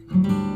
Bismillahirrahmanirrahim.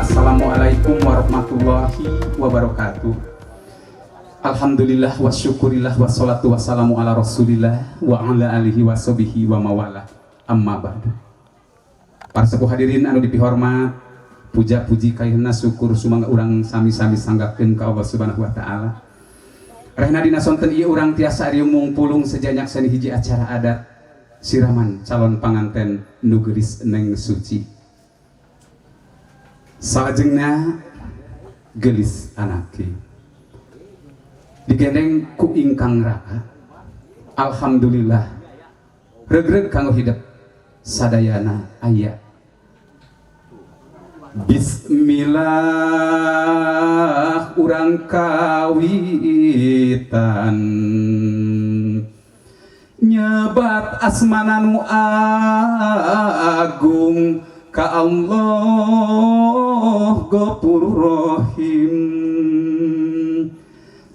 Assalamualaikum warahmatullahi wabarakatuh. Alhamdulillah wa syukurillah wassalatu wassalamu ala rasulillah wa ala alihi wa sahbihi wa mawalah. Amma ba'du. Para sepuh hadirin anu dipihormat, puja puji kaihna syukur sumangga urang sami-sami sanggakeun ka Allah Subhanahu wa taala. Rehna dina sonten ieu urang tiasa riung mungpulung seja nyakseni hiji acara adat siraman calon panganten nu geulis Neng Suci. Salajengna geulis anaki digendeng ku ingkang raka. Alhamdulillah regreg kanggo hidep sadayana aya. Bismillah urang kawitan nyebat asmana nu agung ka Allah Ghafurur Rahim.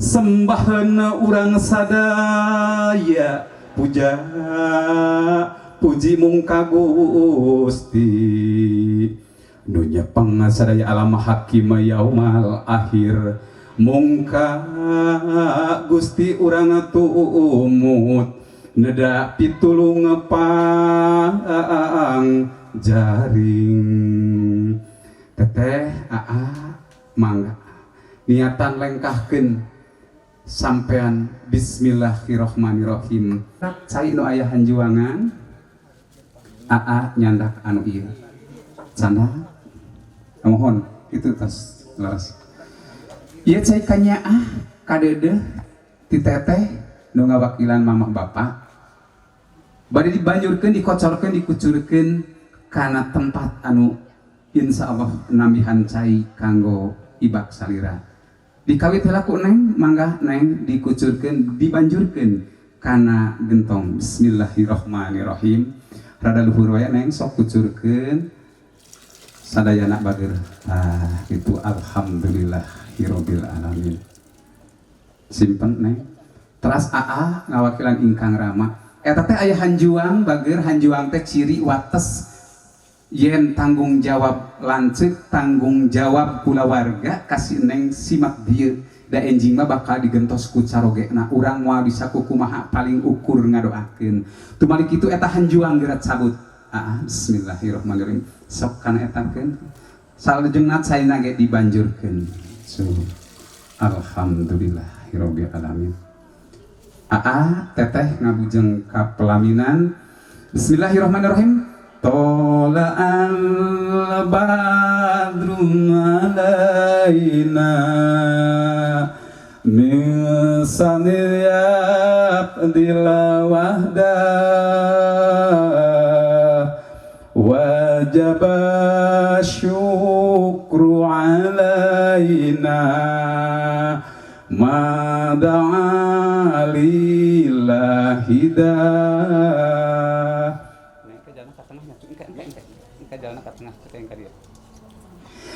Sembahna urang sadaya puja puji mung ka Gusti nu nyepeng sadaya alam hakim yaumal akhir. Mungka Gusti urang tumut neda pitulung pang jaring. Teteh aa mangga niatan lengkahkeun sampean. Bismillahirrahmanirrahim. Cai nu aya hanjuangan, aa nyandak anu ieu canda mohon itu tos leres ieu cai kanyaah kadeudeuh ti teteh nu ngawakilan mamah bapak bade dibanjurkeun, dikocorkeun, dikucurkeun kana tempat anu insya Allah nambihan cai kanggo ibak salira. Dikawit heula ku Neng, mangga Neng dikucurkeun, dibanjurkeun. kana gentong. Bismillahirrahmanirrahim. Rada luhur wae neng sok kucurkeun sadayana bager. Tah kitu alhamdulillahirabbil alamin. Simpen neng. Teras AA ngawakilan ingkang rama. Eta teh aya hanjuang bager, hanjuang teh ciri wates yen tanggung jawab lanceuk, tanggung jawab kulawarga kasih neng simak dieu. Da enjing mah bakal digentos ku carogena. Urang moal bisa kukumaha paling ukur ngadoakeun. Tumalik kitu eta hanjuang geura cabut. Aa bismillahirrahmanirrahim. Sok kana etakeun. Salajengna caina ge dibanjurkeun. So, alhamdulillahirabbil alamin. Aa teteh ngabujeng ka pelaminan. Bismillahirrahmanirrahim. Tola'al badru alaina min sanil yabdil wahda wajib syukru alaina ma da'a lillahi da.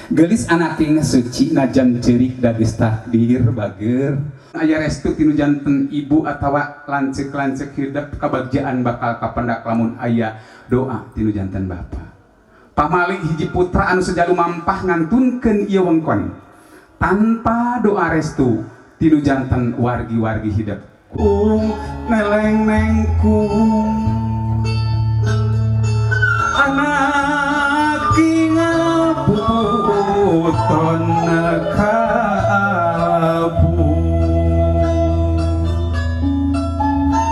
Gelis anak ing suci najan cerik dagis takdir bager aya restu tinu janten ibu atawa lanceuk-lanceuk hidep kabagjaan bakal kapendak lamun aya doa tinu janten bapa. Pamali hiji putra anu sejalu mampah ngantunkeun ieu wengkon tanpa doa restu tinu janten wargi-wargi hidep kung neleng nengkung anak puton kabu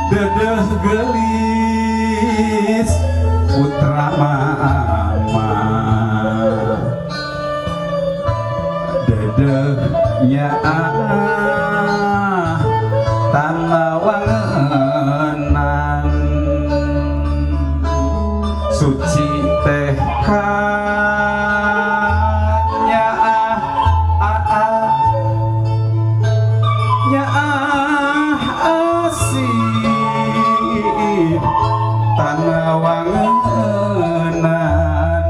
dedeh gelis putra mama dedehnya ah tanawangenan suci teh tanawangenan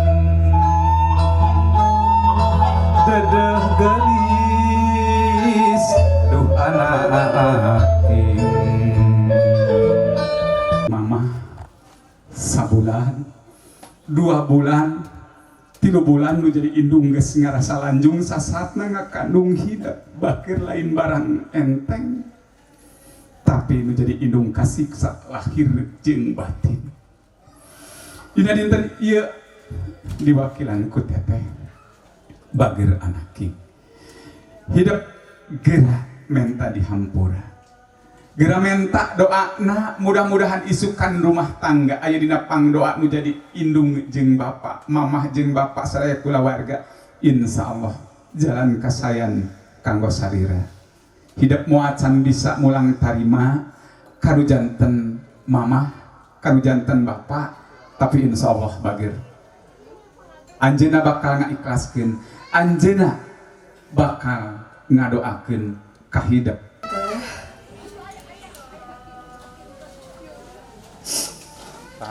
dedeh gelis duh anak mama sabulan 2 bulan 3 bulan nu jadi indung geus ngarasa lanjung sasatna ngakandung hidep bakir lain barang enteng tapi nu jadi indung kasiksa lahir jeung batin. Dina dinten ieu diwakilan ku teteh bager anaki hidep geura menta dihampura, geura menta doana mudah-mudahan isukan rumah tangga aya dina pangdoa nu jadi indung jeung bapa, mamah jeung bapa saraya kulawarga insyaallah jalan kasayan kanggo salira. Hidep moal can bisa mulang tarima kanu janten mamah, kanu janten bapa, tapi insyaallah bager anjeunna bakal ngaikhlaskeun, anjeunna bakal ngadoakeun ka hidep.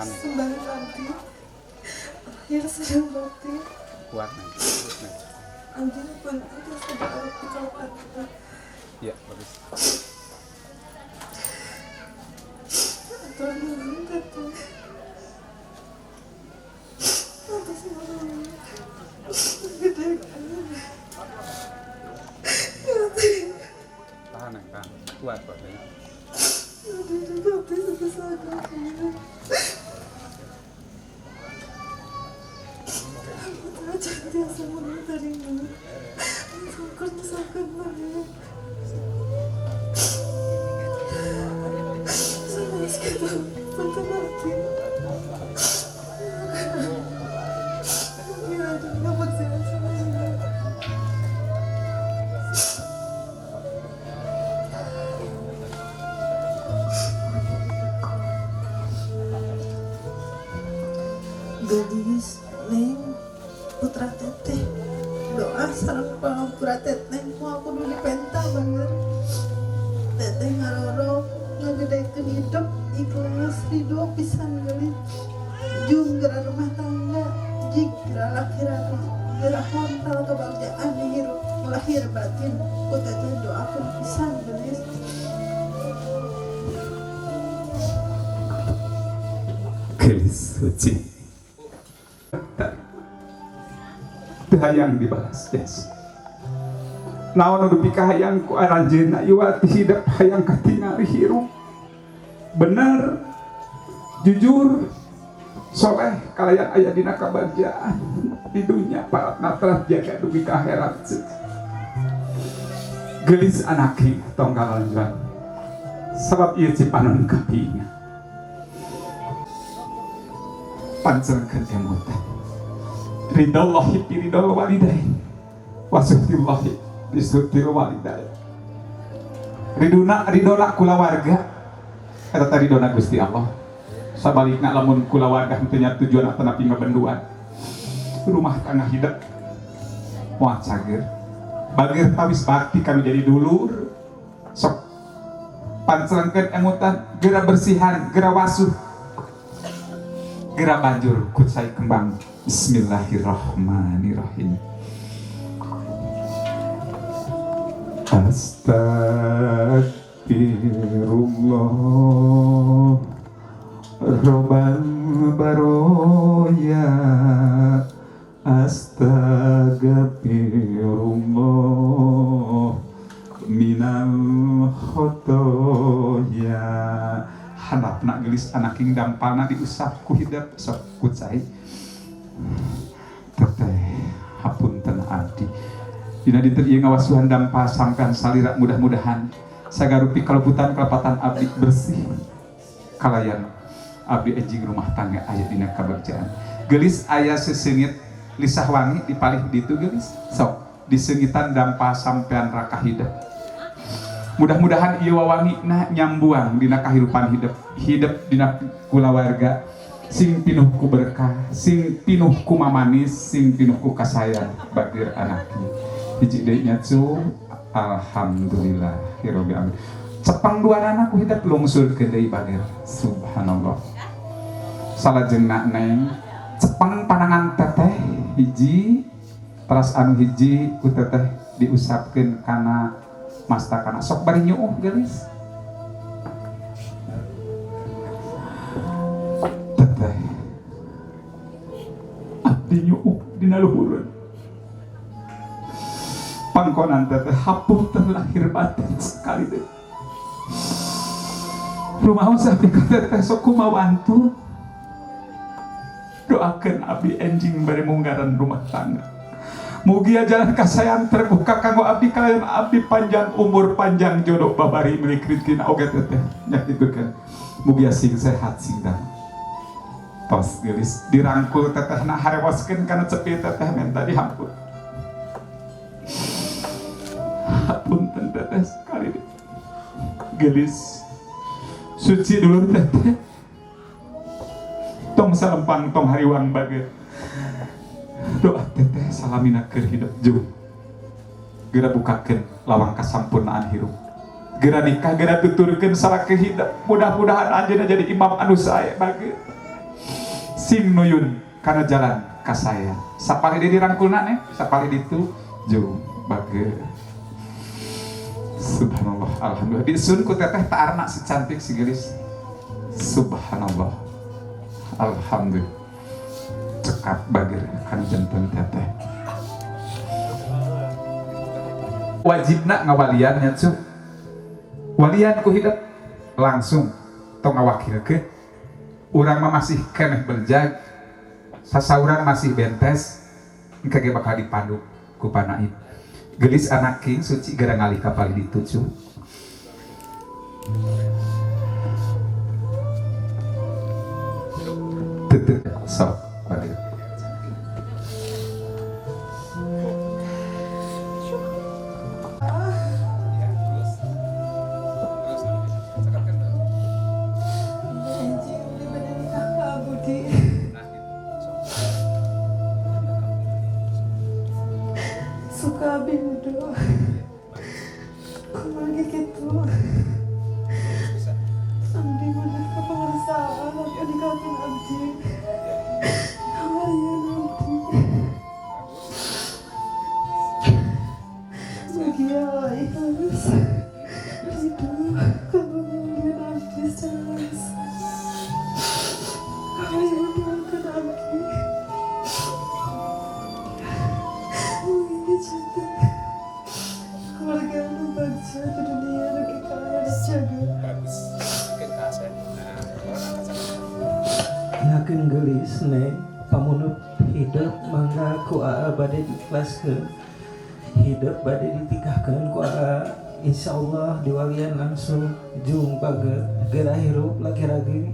Sembahyang abdi, lahir sedang batin. Kuat nanti. Abdi pun itu sudah kalau abdi. Ya bagus. Atur nuhun teteh. Atas nuhun. Gede. Tahan, tahan. Kuat kuat. Aduh, abdi sebesar abdi. Gadis neng putra teteh doa sareng pangampura teteh mau aku dulu dipenta banget teteh ngaroro Ngagedekeun hidup ikhlas ridho pisan geulis. Jung geura rumah tangga jig geura laki ratu geura hontal kebahagiaan di hirup lahir batin ku teteh doakeun pisan geulis. Geulis suci. Teu hayang dibalas yes. Naon nu dipikahayang ku aranjeunna ieu hidep hayang katingali hirup bener jujur soleh kalayan aya dina kabagjaan di dunya paratna jaga dugi ka akhirat. Geulis anaki tong kalanjuan sabab ieu cipanon kapinya pancerkeun emutan ridallahi bi ridal walidain wa suhtillahi bi suhtil walidain. Riduna ridona kulawarga eta teh ridona Gusti Allah. Sabalikna lamun kulawarga henteu nya tujuan atanapi ngabenduan rumah tangga hidup moal cager bager tawis bakti kanu jadi dulur. Sok pancerengkeun emutan geura bersihan geura wasuh geura banjur kucai kembang. Bismillahirrahmanirrahim. Astagfirullah Robbal baroya astagfirullah minal khotoya. Handapna geulis anak ing dampalna diusap ku hidep sok kucai. Teteh hapunten abdi dina dinten ieu ngawasuhan dampal sampean salira mudah-mudahan sagarupi kalebutan kalepatan abdi bersih kalayan abdi enjing rumah tangga aya dina kabagjaan. Geulis aya seseungit lisah wangi di palih ditu geulis sok diseungitan dampal sampean raka hidep. Mudah-mudahan ieu wawangina nyambuang dina kahirupan hidep hidep dina kulawarga sing pinuh ku berkah sing pinuh ku mamanis sing pinuh ku kasayan bagir anaki. Hiji deui nya cu alhamdulillah hirabbil alamin. Cepang duanana ku hidep lungsurkeun deui bagir subhanallah. Salajengna neng cepang panangan teteh hiji teras anu hiji ku teteh diusapkeun kana mastakana sok bari nyuuh geulis. Teteh abdi nyuuh dina luhureun pangkonan teteh hapunten lahir batin sekali deui. Rumaos abdi ka teteh sok kumawantu doakeun abdi enjing bari munggaran rumah tangga. Mugia jalan kasayan terbuka kanggo abdi kalayan abdi panjang umur panjang jodoh babari milik rezekina oge teteh nya kitu kan. Mugia sing sehat sing damai. Tos geulis dirangkul tetehna harewoskeun kana cepi teteh menta dihampur. Hapunten teteh sekali deui. Geulis suci dulur teteh. Tong salempang tong hariwang bager. Doa teteh salamina keur hidup jung. Geura bukakeun lawang kasampurnaan hirup. Geura nikah geura tuturkeun salaki hidup. Mudah-mudahan anjeunna jadi imam anu sae bager. Sing nuyun kana jalan kasaya. Sapali deui dirangkulna neh, sapali ditu jung bager. Subhanallah, alhamdulillah. Disun ku teteh taarna si cantik si geulis. Subhanallah. Alhamdulillah. Cekap bager kan janten teteh. Wajibna ngawalian nya cu. Walian ku hidup langsung tong ngawakilkeun. Urang mah masih keneh berjag, sasauran masih bentes, engke ge bakal dipandu ku panaib. Geulis anak king suci gara ngalih ka palih ditu cu. Teteh sok balik. Suka bindu. Kumaha gitu. Tinggalkan abdi. Kalian abdi. Mugia ikhlas. Ridho kemuliaan abdi secara kalian doakan abdi. Mugia cinta keluarga anu bagja di dunia nu kalian jaga. Bagus. Yakin gelis neng pamunut hidup mangga ku aa bade diikhlaskeun, hidup bade ditikahkeun ku aa, insyaallah diwalian langsung jung bager geura hirup lagi-lagi,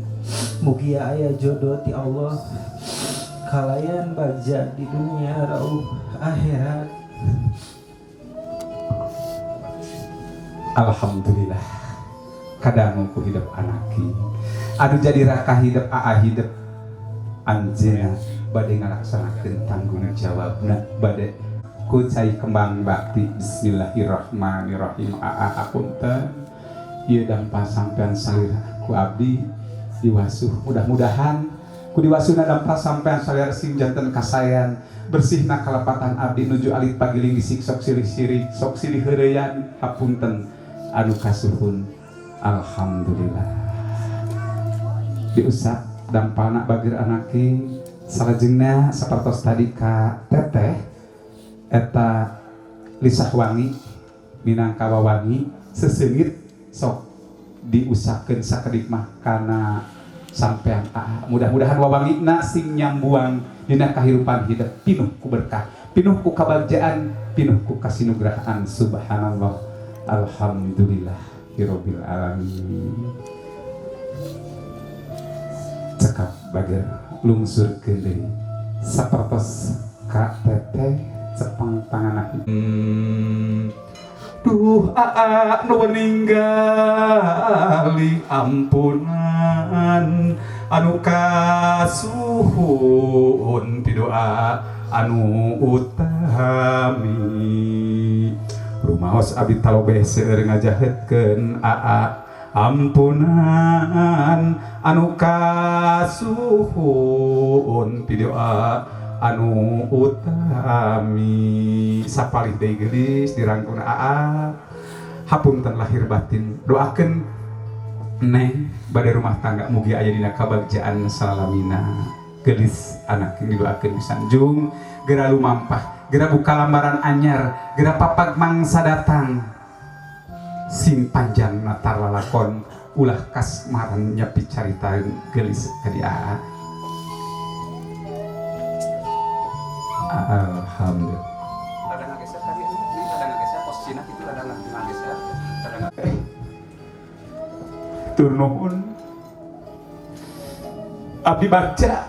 mugia aya jodoh ti Allah kalayan bagja di dunia rauh akhirat. Alhamdulillah kadangu ku hidup anaki anu jadi raka hidup aa hidup anjeunna bade ngalaksanakeun tanggung jawabna bade ku cai kembang bakti. Bismillahirrahmanirrahim. Aa hapunten ieu dampal sampean salira ku abdi diwasuh, mudah-mudahan ku diwasuhna dampal sampean salira sing janten kasayan bersihna kalepatan abdi nuju alit pagiling gisik sok silih sirik sok silih heureyan hapunten anu kasuhun. Alhamdulillah diusap dampalna bageur anaki salajengna sapertos tadi ka teteh eta lisah wangi minangka wawangi seseungit sok diusapkeun sakedik mah kana sampean aa, mudah-mudahan wawangina sing nyambuang dina kahirupan hidup pinuh ku berkah, pinuh ku kabagjaan, pinuh ku kasinugrahaan. Subhanallah, alhamdulillah hirobbil alamin. Cekap bager lungsurkeun deui sapertos ka teteh cepeng tanganna. Duh aa nu ninggali ampunan anu kasuhun ti doa anu utami, rumaos abdi talobeh seueur ngajahetkeun aa ampunan anu kasuhun ti doa anu utami. Sapalih deui geulis dirangkun aa hapunten lahir batin, doakeun neng bade rumah tangga mugi aya dina kabagjaan salamina. Geulis anak didoakeun pisan jung geura lumampah, geura buka lambaran anyar, geura papag mangsa datang sing panjang natar lalakon ulah kasmaran nyapi carita geulis ka di aa. Alhamdulillah. Rada ngageser tadi ini, rada ngageser posisina kitu, rada ngageser, rada tur nuhun abdi baca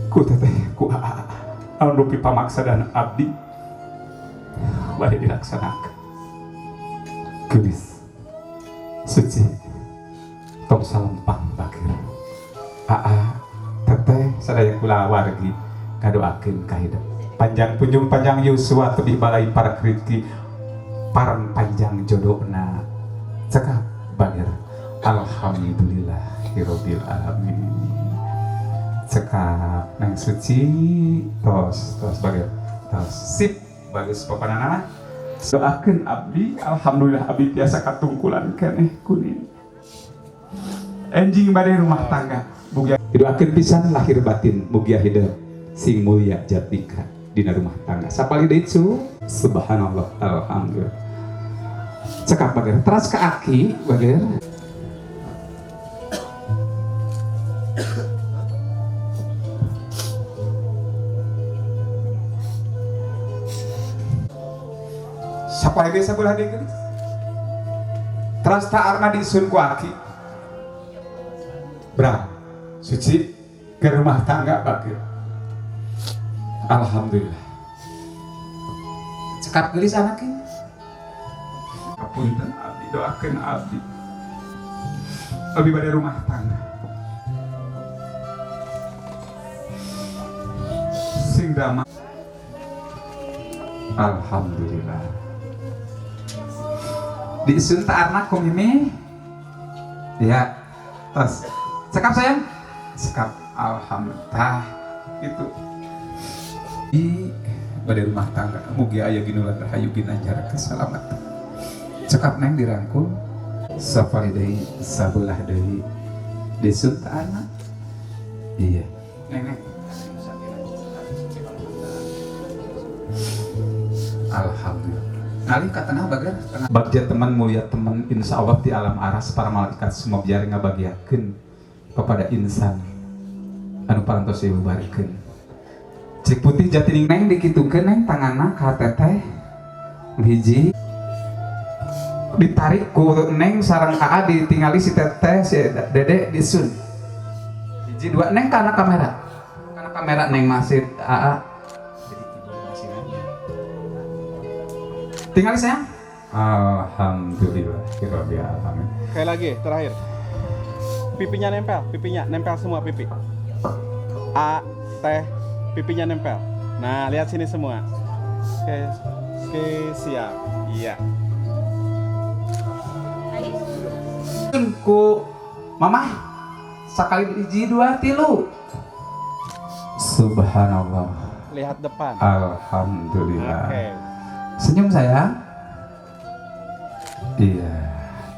ku teteh ku aa anu rupi pamaksa dan abdi bade dilaksanakeun. Geulis suci tong salempang bageur aa teteh sadaya kulawargi ngadoakeun ka hidup panjang punjung panjang yuswa tebih balai para rezeki parang panjang jodohna. Cekap bageur. Alhamdulillah hirobbil alamin. Cekap nang suci tos tos bageur tos sip bagus pokona mah. Doakeun abdi alhamdulillah abdi tiasa katungkulan keneh kunin enjing bade rumah tangga mugia didoakeun pisan lahir batin mugia hidup sing mulia jatnika dina rumah tangga. Sapalih deui cu subhanallah alhamdulillah. Cekap bageur teras ka aki bageur. Sapalih deui sabelah deui geulis teras taarna diisun ku aki brang suci ke rumah tangga bageur. Alhamdulillah. Cekap geulis anaknya. Kapunten abdi doakeun abdi abdi bade rumah tangga sing damai. Alhamdulillah. Diisun taarna ku mimi ya. Tos. Cekap sayang? Cekap. Alhamdulillah. Itu. Di bade rumah tangga mugi aya ginulan rahayu ginanjar keselamatan. Cekap neng dirangkul. Sapali deui sabelah deui. Disun teh anak. Iya. Neng neng. Alhamdulillah. Ngalih ka tengah bager tengah. Bagja teman mulia teman insya Allah di alam aras para malaikat semua biar ngabagiakeun kepada insan anu parantos dibubarkeun. Cik putih jatining neng dikitukeun neng tanganna ka teteh hiji ditarik ku neng sareng aa ditingali si teteh si dede disun hiji dua neng kana kamera neng masih aa tinggal sayang. Alhamdulillah rabbil alamin. Sekali lagi terakhir. Pipinya nempel semua pipi. A, T, pipinya nempel. Nah, lihat sini semua. Oke, oke, siap. Iya. Ku mamah sakali hiji dua tilu. Subhanallah. Lihat depan. Alhamdulillah. Oke. Senyum sayang. Iya,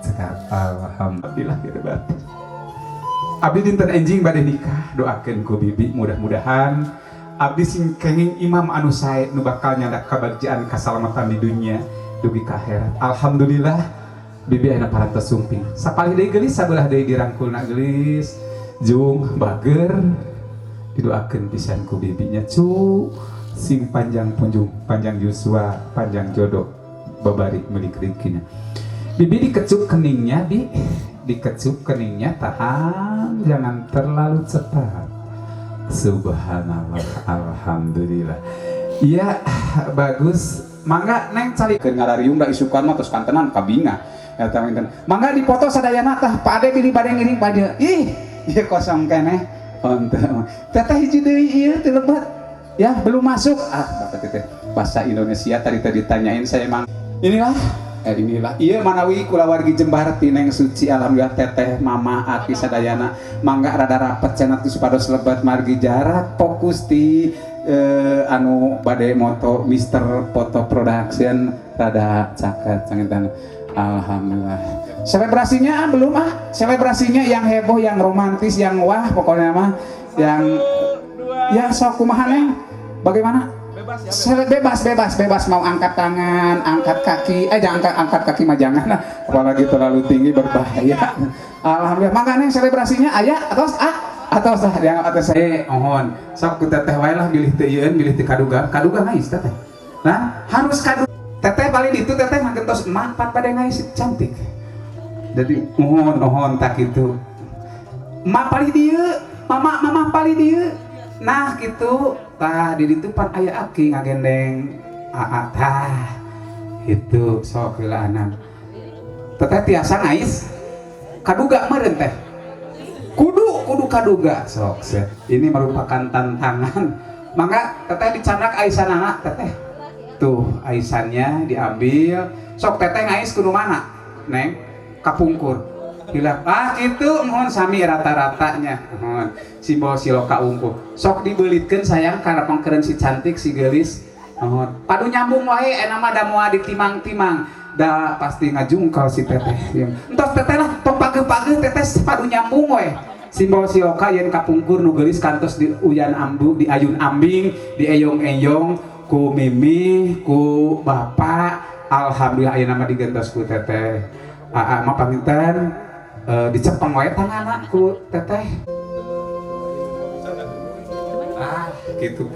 cekap. Alhamdulillah hebat. Abdi dinten enjing bade nikah, doakeun ku bibi mudah-mudahan abdi sing kenging imam anu sae nu bakal nyandak kabagjaan kasalamatan di dunia dugi ka akhirat. Alhamdulillah bibi ayeuna parantos sumping. Sapalih deui geulis sabelah deui dirangkulna geulis, jung bager didoakeun pisan ku bibinya cu sing panjang punjung, panjang yuswa, panjang jodoh, babari milik rezekinya. Bibi dikecup keningnya, bi dikecup keningnya, tahan, jangan terlalu cepat. Subhanallah, alhamdulillah. Iya, bagus. Mangga neng cari keur ngarariung da isukan mah tos kantenan kabinga. Eta minten. Mangga dipoto sadayana tah Pak Ade bilih bade ngiring bade. Ih, ieu kosong keneh. Henteu. Teteh hiji deui ieu teu lebat. Ya, belum masuk. Ah, bapak teteh bahasa Indonesia tadi tadi ditanyain saya emang. Inilah inilah. Iya manawi kulawargi Jembar tineng suci alhamdulillah teteh mama aki sadayana mangga rada rapet cenah tu supados lebat margi jarak fokus di anu bade moto Mister Foto Production rada caket cangitan. Alhamdulillah. Selebrasinya belum ah. Selebrasinya yang heboh, yang romantis, yang wah pokoknya mah yang ya sok kumaha neng? Bagaimana? Bebas ya, bebas. Bebas, bebas, bebas mau angkat tangan, angkat kaki, jangan angkat kaki mah jangan, apalagi terlalu tinggi berbahaya. Alhamdulillah. Makanya selebrasinya aya atau ah atau sah yang atas saya mohon. Sok ku teteh wae lah milih teu ieun, milih teu kaduga, kaduga ngais teteh. Nah, harus kadu. Teteh paling ditu teteh manggentos emak pan pada ngais cantik. Jadi mohon mohon tak gitu. Emak paling dieu, mama mama paling dieu. Nah gitu. Tah di ditu pan aya aki ngagendeng aa tah itu sok heula anak teteh tiasa ngais kaduga meureun teh kudu kudu kaduga sok ini merupakan tantangan mangga teteh dicanak aisanana teteh tuh aisannya diambil sok teteh ngais kudu mana neng kapungkur hilap ah gitu mohon sami rata-ratanya mohon simbol siloka unggul sok dibelitkeun sayang karena pangkeureun si cantik si geulis mohon padu nyambung wae enak mah da moal ditimang-timang da pasti ngajungkal si teteh entos teteh lah tong pageuh-pageuh teteh padu nyambung wae simbol siloka yen kapungkur nu geulis kantos di uyan ambu di ayun ambing di eyong-eyong ku mimi ku bapak alhamdulillah ayeuna mah digentos ku teteh aa mah panginten dicepeng wae tanganna ku teteh. Ah, gitu.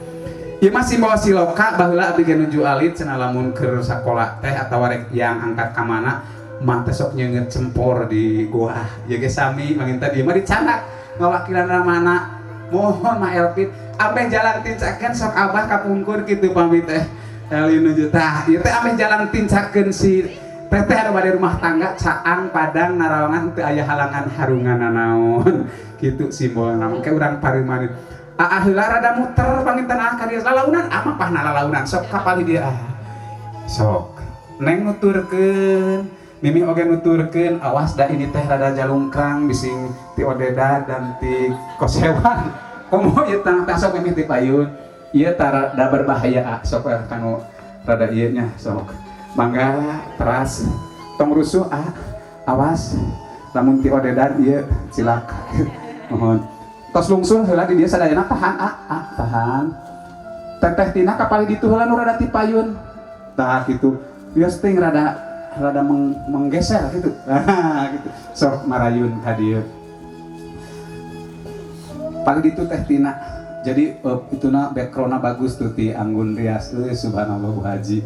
Ieu mah simbol siloka baheula abdi ge nuju alit cenah lamun keur sakola teh atawa rek yang angkat ka mana mah teh sok nyeungeut cempor di goa. Ieu ge sami manginten ieu mah dicanak ngawakilan mana. Mohon mah Elvin ambeh jalan tincakeun sok abah kapungkur kitu pamit teh. Eli nuju tah ieu teh ambeh jalan tincakeun si teteh anu bade rumah tangga caang padang narawangan teu aya halangan harungan nanaon kitu simbolna mangke urang pareumaneun aa heula rada muter panginten ah ka dieu lalaunan ah mah pahna lalaunan sok kapali dia ah sok neng nuturkeun Mimi oge nuturkeun awas da ini teh rada jalungkrang bising ti Odeda dan ti Kosewan. Komo ieu tah sok mimi ti payun. Ieu tara da berbahaya sok kanu rada ieu nya sok. Mangga teras tong rusuh awas lamun ti Odedan ieu cilaka. Mohon. Tos lungsur heula di dieu sadayana tahan tahan. Teteh Tina kapalih ditu heula nu rada ti payun. Tah kitu. Wios teh rada menggeser gitu. Gitu. Sok marayun ka dieu. Paling ditu Teh Tina. Jadi ituna backgroundna bagus tuh ti Anggun Rias. Subhanallah Bu Haji.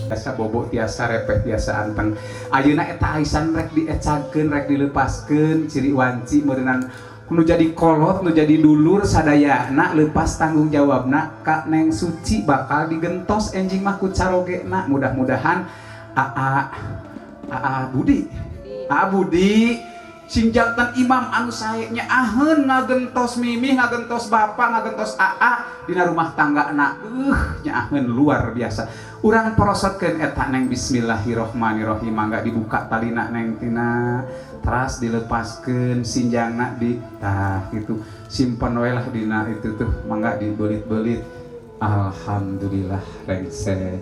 Tiasa bobo tiasa repeh tiasa anteng. Ayeuna eta aisan rek diecagkeun rek dilepaskeun ciri wanci meureunnan nu jadi kolot nu jadi dulur sadayana lepas tanggung jawabna ka Neng Suci bakal digentos enjing mah ku carogena. Mudah-mudahan Aa Budi Aa Budi sing janten imam anu sae nya aheun ngagentos mimih ngagentos bapak ngagentos aa dina rumah tangga na nya aheun luar biasa. Urang porosotkeun eta Neng bismillahirrahmanirrahim mangga dibuka talina Neng Tina teras dilepaskeun sinjangna di tah gitu simpen we lah dina itu tuh mangga dibelit-belit. Alhamdulillah rengse.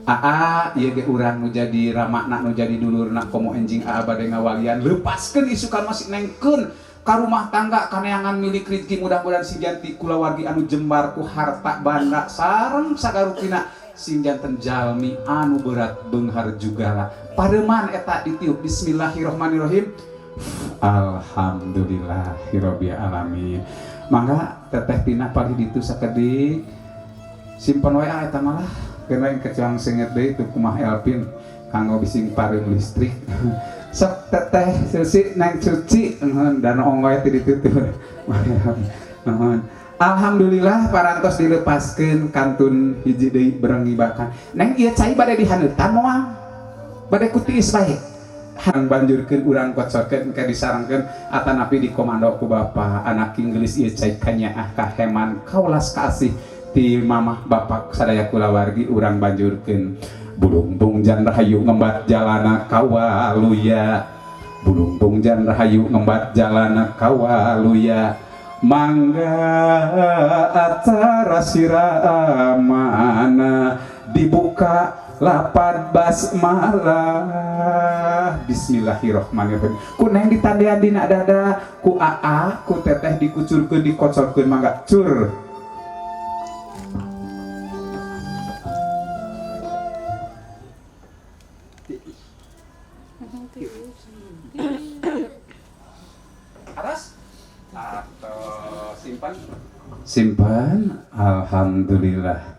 Aa ieu ge urang nu jadi ramakna nu jadi dulurna komo enjing aa bade ngawalian lepaskeun isukan masih nengkeun ka rumah tangga kaneangan milik rezeki mudah-mudahan sing janti kulawargi anu jembar ku harta banda sareng sagarupina sing janten jalmi anu berat beunghar jugala. Pareman eta ditiup bismillahirrahmanirrahim. Alhamdulillahirabbil alamin. Mangga Teteh Tina palih ditu sakedik simpen we eta malah kena yang kecang sengit deui itu kumah Elvin kanggo bising pareum listrik. Sok teteh Susi Neng Suci dan onggoy teh ditutur. Nuhun. Alhamdulillah parantos dilepaskeun kantun hiji deui berengi bahkan. Neng ieu cai bade dihaneutan moal. Bade ku tiis bae. Hang banjurkeun urang kocorkeun engke disarengkeun atanapi dikomando ku bapa anak Inggris ieu cai kanyaah kaheman kaulas kasih ti mamah bapak sadaya kulawargi urang banjurkeun. Bulungtung jan rahayu ngembat jalana kawaluya. Bulungtung jan rahayu ngembat jalana kawaluya. Mangga acara siramana dibuka lapad basmalah. Bismillahirrahmanirrahim. Ku neng ditandean dina dada, ku aa, ku teteh dikucurkeun dikocorkeun mangga cur. Atas atau simpan? Simpan. Alhamdulillah.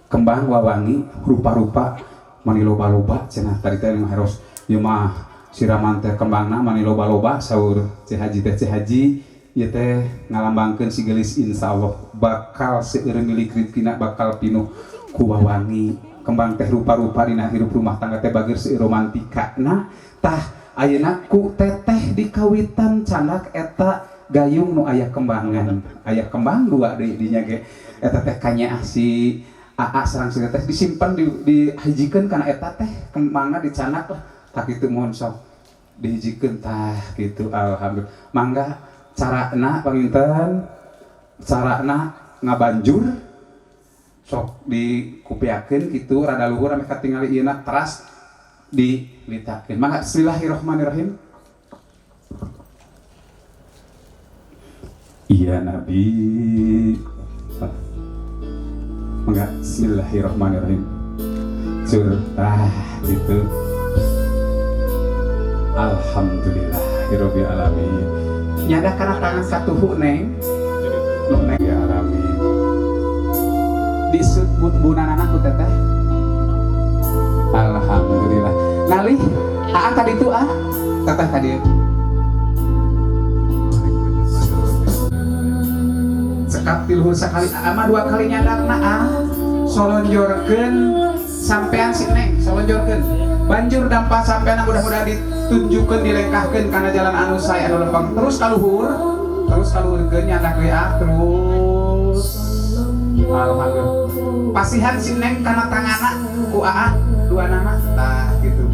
Kembang wawangi rupa-rupa mani loba-loba cenah tadi teh harus ieu mah siraman teh kembangna mani loba-loba saur Ceu Haji teh Ceu Haji ieu teh ngalambangkeun si geulis insyaallah bakal seueur milik rezekina bakal pinuh ku wawangi. Kembang teh rupa-rupa dina hirup rumah tangga teh bageur seueur romantika. Nah tah ayeuna ku teteh dikawitan candak eta gayung nu aya kembangan, aya kembang dua deui dinya ge eta teh kanyaah si aa sareng si teteh disimpan dihijikeun kana eta teh kembangna dicandak lah tah kitu mohon sok dihijikeun tah kitu. Alhamdulillah. Mangga carana panginten carana ngabanjur sok dikupiakeun kitu rada luhur ame katingali ieu na teras dilitakeun. Mangga bismillahirrahmanirrahim. Iya Nabi. Mangga bismillahirrahmanirrahim. Cur tah gitu. Alhamdulillahirabbil alamin. Nyada kana tangan satuhu neng. Neng ya alamin. Disut bunanana ku teteh. Alhamdulillah. Nalih aa tadi itu ah teteh tadi. Cekap ti luhur sakali aa mah dua kali nyadakna ah. Solonjorkeun sampean si neng, solonjorkeun. Banjur dampa sampean mudah-mudahan ditunjukkeun dilengkahkeun kana jalan anu sae anu lempeng terus ka luhur, terus ka luhurkeun nyandak we ah terus. Alhamdulillah. Pasihan si neng kana tangana ku aa dua nana tah gitu.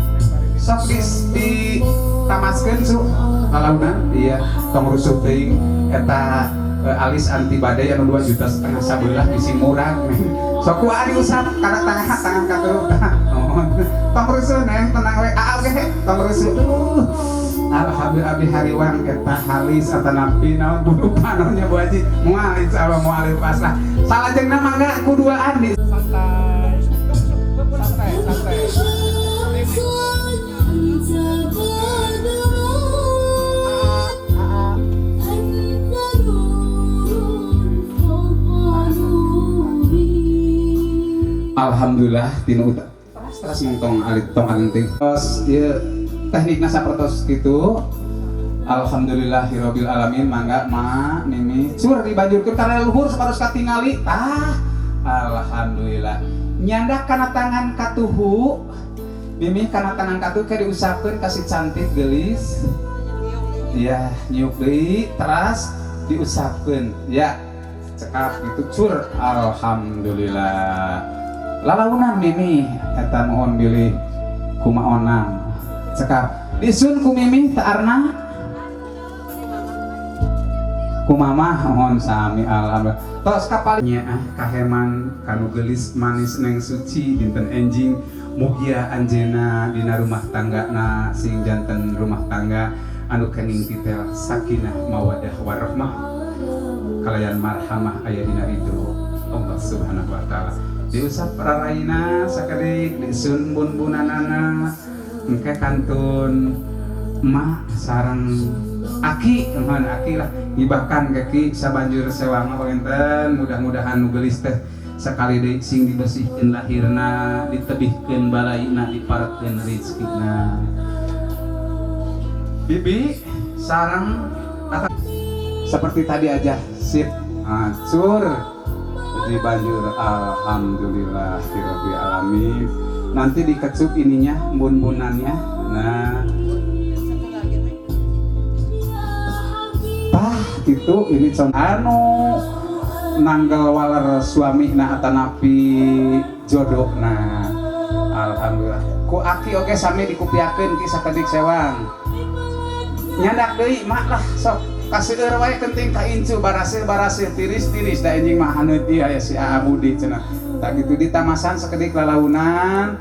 Sok di tamaskeun su lalaunan, iya, tong rusuh teuing eta alis anti badai anu 2,5 juta sabelah bisi murah. Sok ku diusap kana tangan tangan katuh. Tong rusuh Neng, tenang we. Ah oke, tong rusuh. Alhamdulillah abdi hariwang eta halis atanapi naon bulu panonya Bu Haji. Moal insyaallah moal lepas lah. Salajengna mangga kuduaan di santai. Santai, santai. Alhamdulillah tinu teras mung tong alit tong alenting. Terus ieu teknikna sapertos kitu. Alhamdulillahirabbil alamin mangga ma mimi sur dibanjurkeun ka luhur saparos katingali. Tah alhamdulillah. Nyandak kana tangan katuhu. Mimi kana tangan katuhu ke diusapkeun kasih cantik geulis. Iya, nyiuk deui teras diusapkeun. Ya, cekap gitu cur. Alhamdulillah. Lalaunan mimi eta mohon bilih kumaonang. Cekap disun ku mimi teu arna ku mamah mohon sami alhamdulillah. Tos kapalnya ah kaheman kanu geulis manis Neng Suci dinten enjing mugia anjeuna dina rumah tanggana sing janten rumah tangga anu kenging titel sakinah mawadah warahmah kalayan marhamah aya dina ridho Allah Subhanahu wa taala. Diusap raraina sakedik disun bun-bunanana engke kantun emak sareng aki mohon aki lah ngibahkan kaki sabanjur sewang panginten mudah-mudahan nu geulis teh sakali deui sing dibersihkeun lahirna ditebihkeun balaina diparetkeun rezekina. Bibi sareng seperti tadi aja sip acur di banjur alhamdulillah hirabbil alamin. Nanti dikecup ininya bun-bunannya. Nah tah gitu ini contoh anu nanggal waler suami na atanapi jodoh. Nah alhamdulillah ku aki oge sami dikupiakeun ki sakedik sewang nyandak deui mak lah sok kaseueur wae penting ka incu baraseuh tiris-tiris da anjing mah haneut ieu aya si Aa Budi cenah. Tah kitu ditamasan sakedik lalaunan.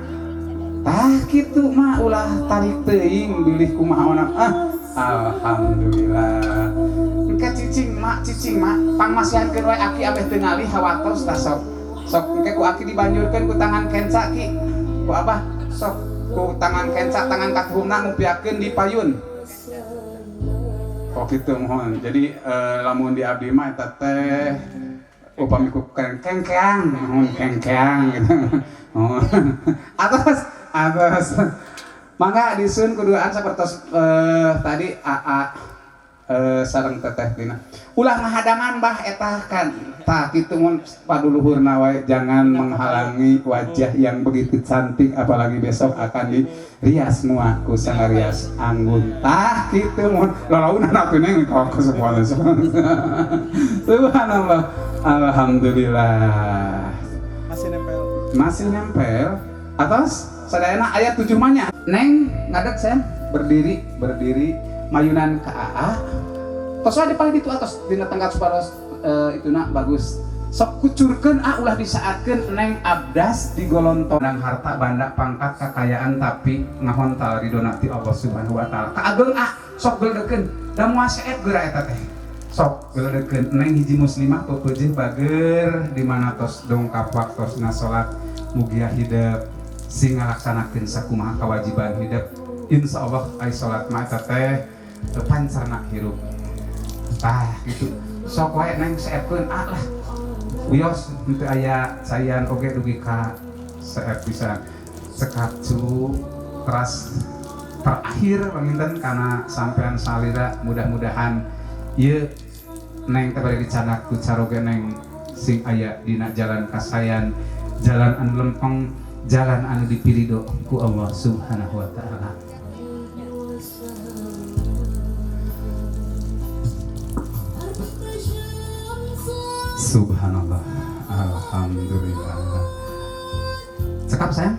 Tah kitu mah ulah tarik teuing bilih kumaha ah alhamdulillah. Engke cicing mak pangmasihankeun wae aki abeh teu ngalih hawatos tah sok. Sok engke ku aki dibanjurkeun ku tangan kenca ki. Ku abah sok ku tangan kenca tangan katuhumna ngupiakeun di payun. Oh gitu mohon. Jadi lamun di abdi mah eta teh upami ku kengkeang, mohon kengkeang gitu. Mohon. Atas mangga disun kuduaan sapertos tadi AA sareng teteh dina. Ulah ngahadangan bah eta kan. Tah kitu mun paduluhurna wae jangan menghalangi wajah yang begitu cantik apalagi besok akan dirias semua ku sangarias anggun. Tah kitu mun lalaunan atuh neng kok semua. Subhanallah. Alhamdulillah. Masih nempel. Masih nempel. Atas sadayana ayat 7 manya. Neng ngadeg sen berdiri mayunan ka AA. Tos wae paling ditu atos dina tenggat supados ituna bagus. Sok kucurkeun ah ulah disaatkeun neng abdas digolonto nang harta banda pangkat kekayaan tapi ngahontal ridona ti Allah Subhanahu wa taala. Kaageng ah sok geledekeun da moal seet geura eta teh. Sok geledekeun neng hiji muslimah pepeujeuh bager di mana tos dongkap waktosna salat mugia hidep sing ngalaksanakeun sakumaha kewajiban hidep. Insyaallah ai salat mah eta teh pancarna hirup. Tah gitu. Sok wae neng seepkeun ah lah. Wios henteu aya sayan oge dugi ka seep bisa cekap cu teras terakhir panginten kana sampean salira mudah-mudahan ieu neng teh bade dicandak ku caroge neng sing aya dina jalan kasayan, jalan anu lempeng, jalan anu dipirido ku Allah Subhanahu wa taala. Subhanallah, alhamdulillah. Cekap sayang.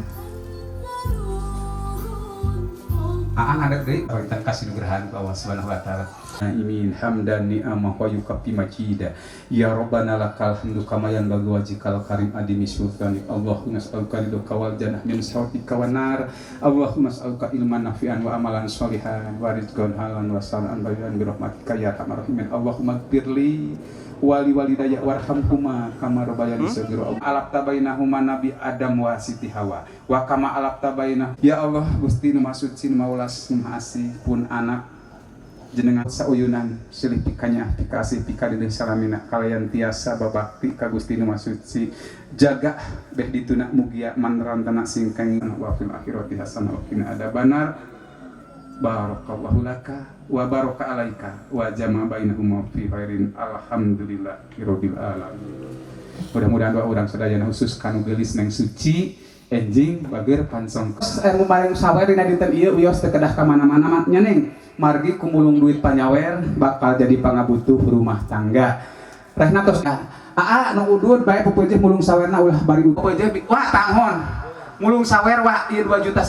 Aa ngadeg deui panginten kasih nugrahan ku Allah Subhanahu wa taala. Imin hamdan ni'amah wa yukafi majida. Ya Rabbana lakal hamdu kama yanbaghi wajhikal karim adimi sultanik. Allahumma as'aluka ridhoka wal jannah min sakhatika wan nar. Allahumma as'aluka ilman nafi'an wa amalan sholihan wa rizqan halalan wa salan bayyan bi rahmatika ya arhamar rahimin. Allahumma ighfirli wali walidayya warhamhuma kama rabbayani shaghira. Alafta bainahuma Nabi Adam wa Siti Hawa wa kama alafta bainah. Ya Allah Gusti nu Maha Suci nu Maha Welas nu Maha Asih pun anak jenengan sauyunan silih pikanya pikasih pikadidih salamina kalayan tiasa babakti ka Gusti nu Maha Suci jaga beh dituna mugia manrantana singkeng wa fil akhirati hasanah wa qina adzabannar. Barakallahu laka wa baraka alaika wa jama bainahuma fi khairin. Alhamdulillahirabbil alamin. Mudah-mudahan doa urang sadayana khusus kanu geulis Neng Suci enjing bager pansong. Maring sawer dina dinten ieu wios teu kedah ka mana-mana mah nya Neng. Margi kumulung duit panyawer bakal jadi pangabutuh rumah tangga. Rehna tos aa nu udud bae pupeujeuh mulung sawerna ulah bari pupeujeuh wah tanghon. Mulung sawer wah ieu 2,5 juta.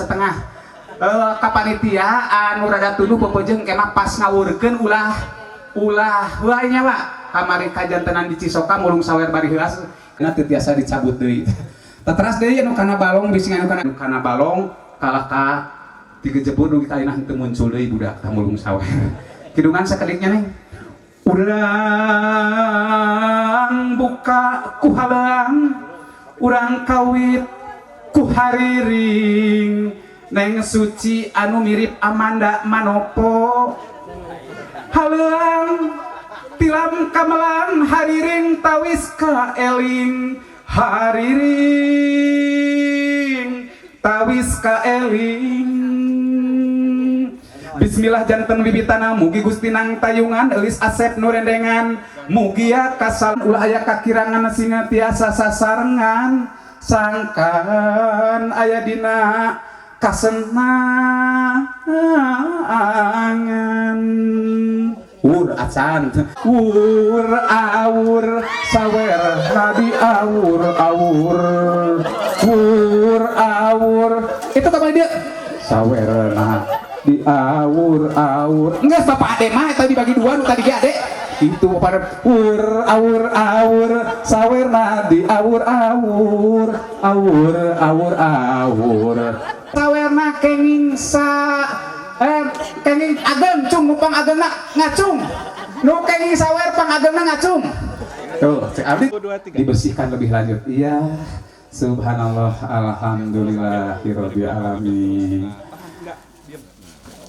Ka panitia anu rada tunduh pupeujeuh engke mah pas ngawurkeun ulah ulah heuay nya Pak. Kamari kajantenan di Cisoka mulung sawer bari heuas na teu tiasa dicabut deui. Teteras deui anu kana balong bisi anu kana balong kalah ka digejebur dugi ka ayeuna henteu muncul deui budak tah mulung sawer. Kidungan sakediknya Neng. Urang buka ku haleang, urang kawit ku hariring. Neng Suci anu mirip Amanda Manopo. Haleang tilam kamelang hariring tawis kaeling. Hariring tawis kaeling. Bismillah janten bibitana mugi Gusti nang tayungan elis asep nu rendengan mugia kasal ulah aya kakirangan singa tiasa sasarengan sangkan aya dina kasenangan. Wur acan wur awur sawer nadi awur awur wur awur itu kapan dia sawer nah di awur awur enggak bapak ade mah tadi dibagi dua nu tadi ge ade itu pada wur awur awur sawer nadi awur awur awur awur awur sawerna kenging sa kenging ageng cung nu pangagengna ngacung nu kenging sawer pangagengna ngacung tuh cek abdi dibersihkan lebih lanjut. Iya subhanallah alhamdulillahirabbil alamin.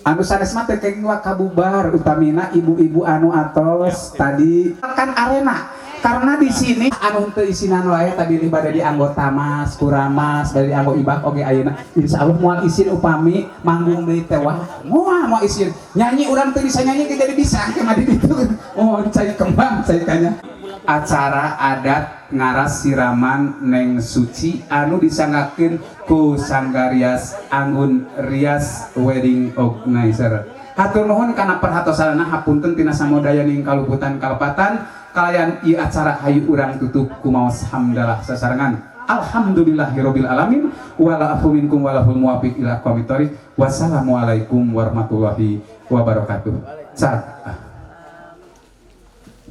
Anu sanes mah teu kenging kabubar utamina ibu-ibu anu atos tadi kan arena karena di sini anu teu isinan wae tadi bade di anggota mas kuramas bade di anggo ibak oge ayeuna insyaallah moal isin upami manggung deui teh wah moal moal isin nyanyi urang teu bisa nyanyi jadi bisa engke mah di ditu oh cai kembang cai kanya. Acara adat ngaras siraman Neng Suci anu disanggakeun ku Sanggar Rias Anggun Rias Wedding Organizer. Hatur nuhun kana perhatosanana hapunten tina samodayaning kaluputan kalepatan kalayan ieu acara hayu urang tutup kumaos hamdalah sasarengan. Alhamdulillahirabbil alamin wala afu minkum walahul muwafiq ila aqwamit thoriq. Wassalamualaikum warahmatullahi wabarakatuh. Cak.